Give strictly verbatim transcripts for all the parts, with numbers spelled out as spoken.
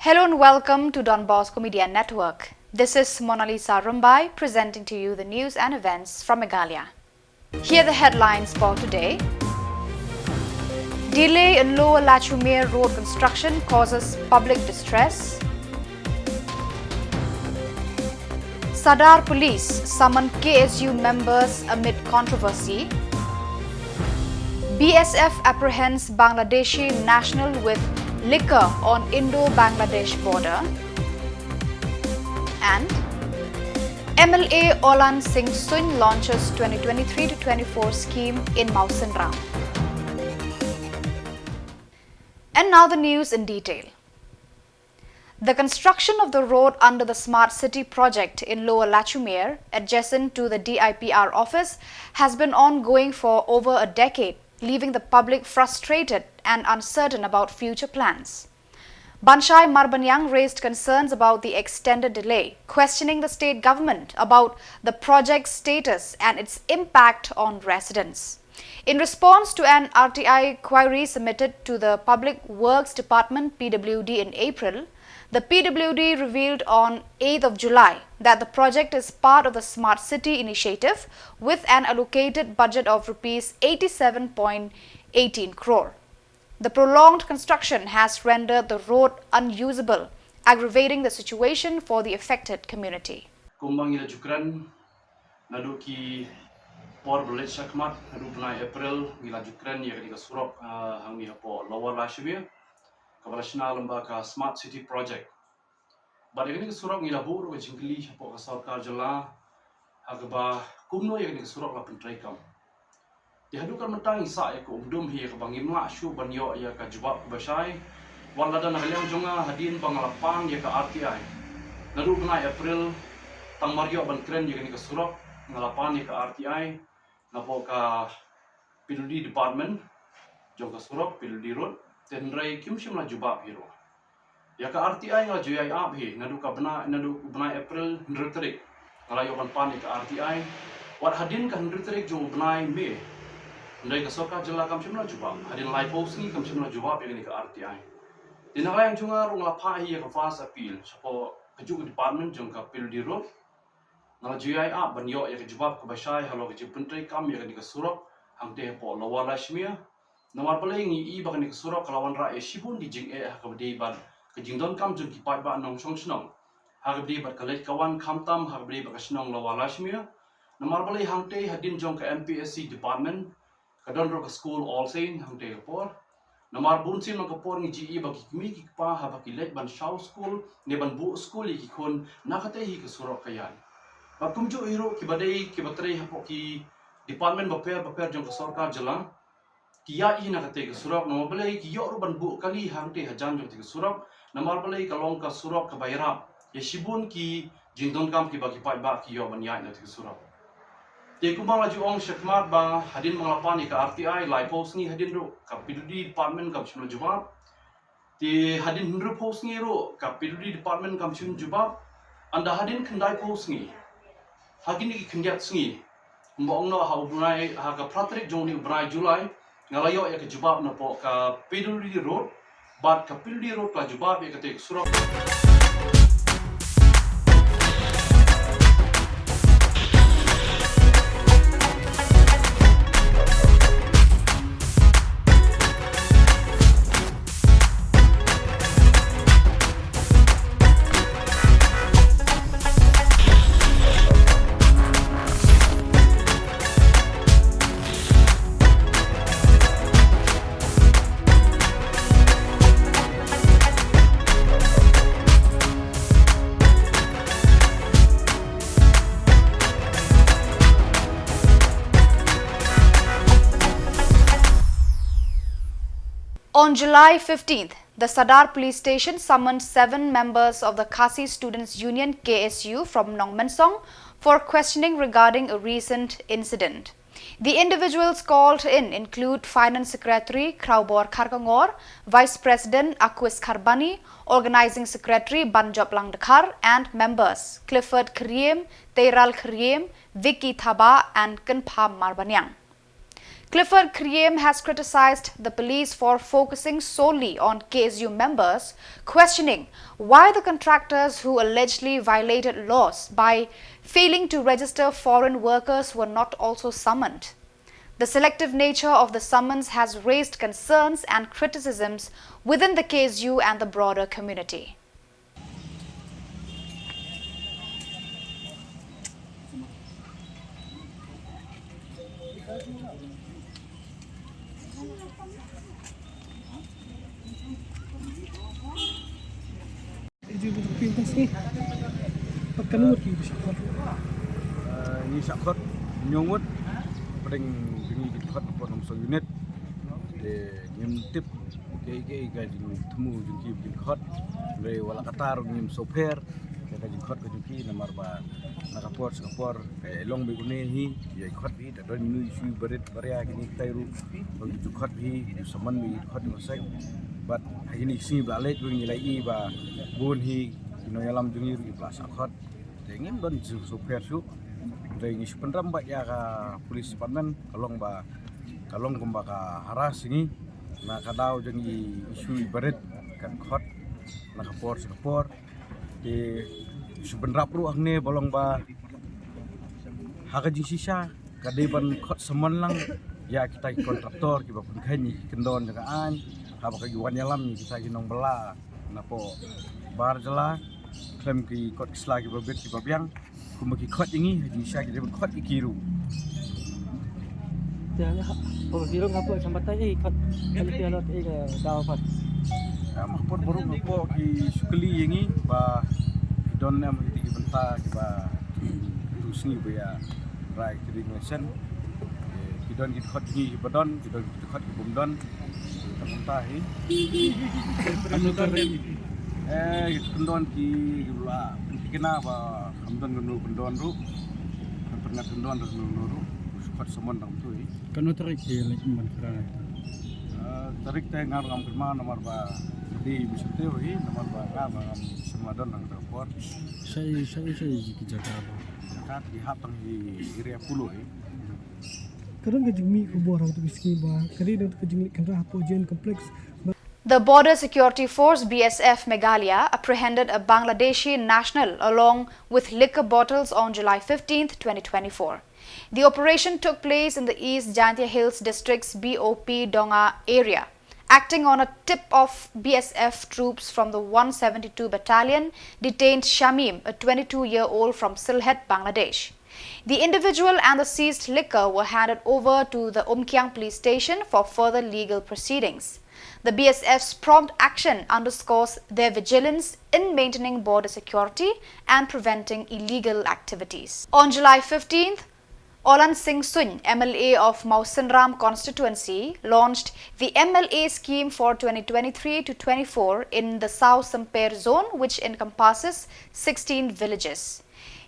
Hello and welcome to Don Bosco Media Network. This is Monalisa Rumbai presenting to you the news and events from Meghalaya. Here are the headlines for today. Delay in Lower Lachumere road construction causes public distress. Sadar police summon K S U members amid controversy. B S F apprehends Bangladeshi national with liquor on Indo-Bangladesh border. And M L A Olan Singh Suin launches twenty twenty-three to twenty-four scheme in Mawsynram. And now the news in detail. The construction of the road under the Smart City project in Lower Lachumere, adjacent to the D I P R office, has been ongoing for over a decade, leaving the public frustrated and uncertain about future plans. Banshai Marbaniang raised concerns about the extended delay, questioning the state government about the project's status and its impact on residents. In response to an R T I query submitted to the Public Works Department, P W D, in April, the P W D revealed on eighth of July that the project is part of the Smart City initiative with an allocated budget of rupees eighty-seven point eighteen crore. The prolonged construction has rendered the road unusable, aggravating the situation for the affected community. Kumba ngi la ju kren naduh ki por ba leit shakhmat, naduh bnai April ngi la ju kren ïa kane ka surok, ah, hangne hapoh Lower Lachumere, kaba la shna lyngba ka Smart City Project. Bad ïa kane ka surok ngi la buh ruh ka jingkylli hapoh ka sorkar jylla ha kaba kumno ïa kane ka surok la pyntreikam. Te haduh katne mynta ngi sah ïa ka umdum hi ïa kaba ngim lah shuh ban ïoh ïa ka jubab kaba shai. Wat lada na ka liang jong nga, hadien ba nga la pan ïa ka R T I naduh bnai April, tang mar ïoh ban kren ïa kane ka surok, nga la pan ïa ka R T I napoh ka P W D department jong ka surok, P W D road, te hynrei kim shym la jubab hi ruh. Ïa ka R T I nga la ju ïai ap hi naduh ka bnai, naduh u bnai April hynriew tarik nga la ïoh ban pan ïa ka R T I. Wat hadien ka hynriew tarik jong u bnai May, hynrei ka sorkar jylla kam shym la jubab. Hadien laiphew sngi kam shym la jubab ïa kane ka R T I. Te na ka liang jong nga ruh nga la phah hi ïa ka fast appeal shapoh kajuh ka department jong ka P W D road. Nga la ju ïai ap ban ïoh ïa ka jubab kaba shai halor ka jingpyntreikam ïa kane ka surok hangtei hapoh Lower Lachumere. Namar balei ngi i ba kane ka surok ka la wanrah ïa shibun ki jingeh ha kaba ïadei bad ka jingdonkam jong ki paidbah nongshong shnong, ha kaba ïadei bad ka leit ka wan, khamtam ha kaba ïadei bad ka shnong Lower Lachumere. Namar balei hangtei hadien jong ka M P S C department ka don ruh ka skul All Saint hangtei ka por. Namar bun sien man ka por ngi ju i ba ki kmie ki kpa haba ki leit ban shaw skul ne ban buh skul ïa ki khun, na katei hi ka surok ka ïaid. Bad kumjuh hi ruh kiba dei kiba trei hapoh ki department bapher bapher jong ka sorkar jylla ki ïaid hi na katei ka surok, namar balei ki ïoh ruh ban buh kali hangtei hajan jong katei ka surok, namar balei ka long ka surok kaba ïarap ïa shibun ki jingdonkam kiba ki paidbah ki ïoh ban ïaid na katei ka surok. Te kumba nga la ju ong shakhmat ba hadien ba nga la pan ïa ka R T I, laiphew sngi hadien ruh ka P W D department kam shym la jubab. Te hadien hynriewphew sngi ruh ka P W D department kam shym jubab. Ynda hadien khyndaiphew sngi, ha kine ki khyndiat sngi, kumba ong noh ha u bnai, ha ka phra tarik jong une u bnai July, nga la ïoh ïa ka jubab napoh ka P W D road. Bad ka P W D road ka la jubab ïa katei ka surok. On July fifteenth, the Sadar Police Station summoned seven members of the Khasi Students Union, K S U, from Nongmensong for questioning regarding a recent incident. The individuals called in include Finance Secretary Kraubor Kharkongor, Vice President Aquis Kharbani, Organizing Secretary Banjoplang Dkhar, and members Clifford Khriem, Teiral Khriem, Vicky Thabah, and Kynpham Marbaniang. Clifford Kyriem has criticized the police for focusing solely on K S U members, questioning why the contractors who allegedly violated laws by failing to register foreign workers were not also summoned. The selective nature of the summons has raised concerns and criticisms within the K S U and the broader community. Ngi shah khot hynñiew ngut, pdeng jong ngi ki dkhot hapoh Nongstoiñ unit. Te ngim tip kaei kaei ka jingthmu jong ki ba kin khot. Hynrei wat la katta ruh ngim sngewpher ïa ka jingkhot ka jong ki, namar ba na ka por sha ka por, eh, long beit une hi, ïa khot beit, da don inu issue barit baria kine kitai ruh, ba ki ju khot beit, ki ju summon beit, khot beit sek. Bad ha kine ki sngi ba la leit ruh ngi la ïohi ba bun hi ki nongïalam jong ngi ruh ki la shah khot. Te ngim don jingsngewpher shuh. Te ngi shu pynrem beit ïa ka police department, ka long ba, ka long kumba ka harass ngi na ka daw jong i issue i barit ka khot na ka por sha ka por. Te shu pynrap ruh hangne ba long ba ha ka jingshisha ka dei ban khot summon lang ïa kita ki contractor kiba pynkheiñ ïa ki kyndon jong ka aiñ, haba ki wan ïalam ïa kita ki nongbylla napoh bar jylla, khlem ki kot ki sla kiba bit kiba biang. Kumba ki khot ïa ngi, ha jingshisha ki dei ban khot ïa ki ruh. Te ha, ha, ha por ki rung hapoh Chambatai, eh, khot, kali phi halor, eh, ka daw pat. Em, ha por baroh hapoh ki shu kylli ïa ngi ba ki don em ha kiti ki bynta kiba tu sngi ba ïa rai ki ring lesen. Eh, ki don ki dkhot jong ngi kiba don, ki don ki dkhot ki bym don. Ka bynta hi. Eh, ki kyndon ki, ki ba la pynthikna ba kam don kano kyndon ruh. Kam pyngat kyndon ruh kano kano ruh. Shu khot summon dang tu hi. Kano tarik ki leit ban kra? Eh, tarik te nga ruh ngam kynmaw namar ba dei mynshuwa hi, namar ba nga ruh ngam shym la don dang da por. Shaei, shaei, shaei ki jaka ba? Jaka ki hap tang hi area Polo hi. Ka don ka jingmih khubor ha katu ka sngi ba ka dei don ka jingleit khynra hapoh J N Complex. The Border Security Force, B S F, Meghalaya apprehended a Bangladeshi national along with liquor bottles on July fifteenth, twenty twenty-four. The operation took place in the East Jaintia Hills District's B O P Donga area. Acting on a tip of B S F, troops from the one seventy-two Battalion detained Shamim, a twenty-two-year-old from Sylhet, Bangladesh. The individual and the seized liquor were handed over to the Umkiang Police Station for further legal proceedings. The B S F's prompt action underscores their vigilance in maintaining border security and preventing illegal activities. On July fifteenth, Olan Singh Suin, M L A of Mawsynram constituency, launched the M L A scheme for twenty twenty-three to twenty-four in the Saw Symper zone, which encompasses sixteen villages.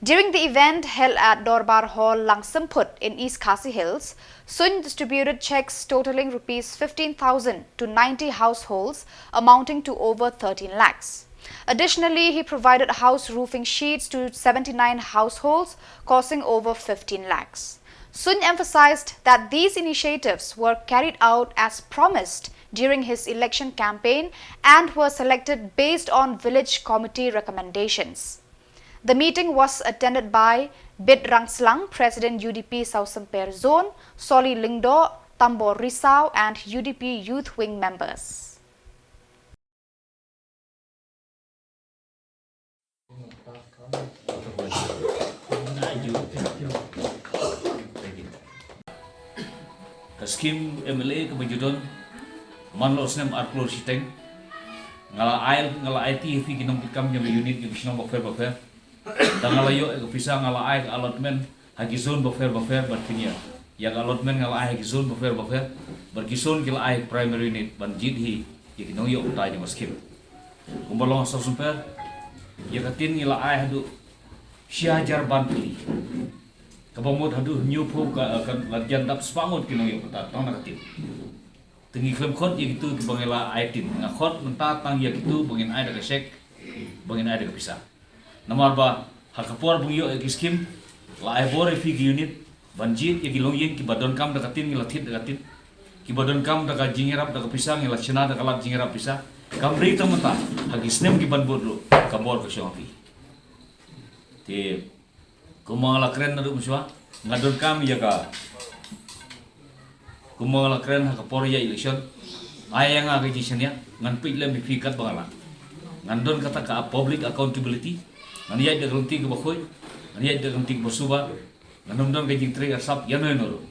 During the event held at Dorbar Hall, Langsymput in East Khasi Hills, Suin distributed cheques totaling rupees fifteen thousand to ninety households, amounting to over thirteen lakhs. Additionally, he provided house roofing sheets to seventy-nine households, costing over fifteen lakhs. Suin emphasized that these initiatives were carried out as promised during his election campaign and were selected based on village committee recommendations. The meeting was attended by Bit Rangslang, President U D P Saw Symper Zone, Soli Lyngdoh, Tambor Risaw, and U D P Youth Wing members. Ka skim M L A kaba ju don man la u snem ar klur shiteng. Nga la ai, nga la aiti ha phi ki nongkitkam jong ka unit jong ki shnong bapher bapher. Tang nga la ïoh ïa ka pisa, nga la ai ka allotment ha ki zone bapher bapher bad phin ïa. Ïa ka allotment nga la ai ha ki zone bapher bapher bad ki zone ki la ai ha ki primary unit ban jied hi ïa ki nongïoh bynta jong ka skim. Kumba long ha Saw Symper, ïa ka tin ngi la ai haduh shi hajar bad tylli. Kaba mut haduh hynñiewphew ka, ka la jan dap spah ngut ki nongïoh bynta tang na ka tin. Te ngi khlem khot ïa kitu kiba ngi la ai tin. Nga khot mynta tang ïa kitu ba ngin ai da ka cheque, ba ngin ai da ka pisa. Namar ba ha ka por ba ngi ïoh ïa ki skim, la ai bor ïa phi ki unit, Ban jied ïa ki longïing kiba donkam da ka tin ngi la thied da ka tin. Kiba donkam da ka jingïarap da ka pisa ngi la shna da ka lad jingïarap pisa. Kam dei tang mynta, ha ki snem ki ban bud ruh, ka bor ka shong ha phi. Te kumba nga la kren naduh mynshuwa, nga donkam ïa ka, kumba nga la kren ha ka por ïa election, ai ïa nga ka jingshaniah, ngan peit lem ïa phi katba nga lah. Ngan don kata ka public accountability. Ngan ïaid da ka lynti kaba khuid, ngan ïaid da ka lynti kaba suba. Ngan ym don ka jingtrei arsap ïano ïano ruh.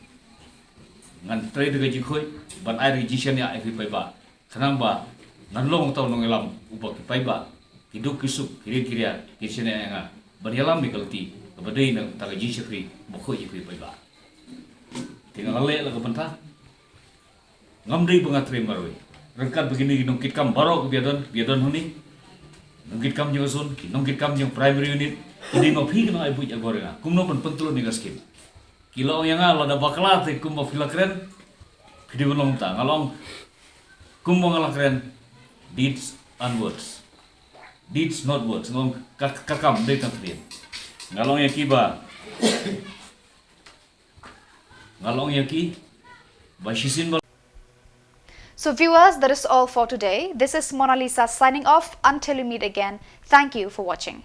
Ngan trei da ka jingkhuid ban ai da ka jingshaniah ïa phi paidbah. Khnang ba ngan long uta u nongïalam uba ki paidbah, ki duk ki suk, ki rit ki riat, ki shaniah ïa nga ban ïalam ïa ka lynti kaba dei na kata ka jingshakri ba khuid ïa phi paidbah. Te nga la leh la ka bynta. Ngam dei ba nga trei marwei. Ryngkat bad kine ki nongkitkam baroh kiba ïadon, kiba ïadon hangne. Nongkitkam jong ka zone, ki nongkitkam jong primary unit, ki dei ma phi ki nongai buit agor ïa nga. Kumno ban pyntlot ïa ka skim. Ki la ong ïa nga lada bakla te kumba phi la kren, phi dei ban long kumta. Nga la ong kumba nga la kren, deeds and words. Deeds not words. Nga ong ka, ka kam dei tang kren. Nga la ong ïa ki ba, nga la ong ïa ki ba shisien ba So viewers, that is all for today. This is Mona Lisa signing off. Until we meet again, thank you for watching.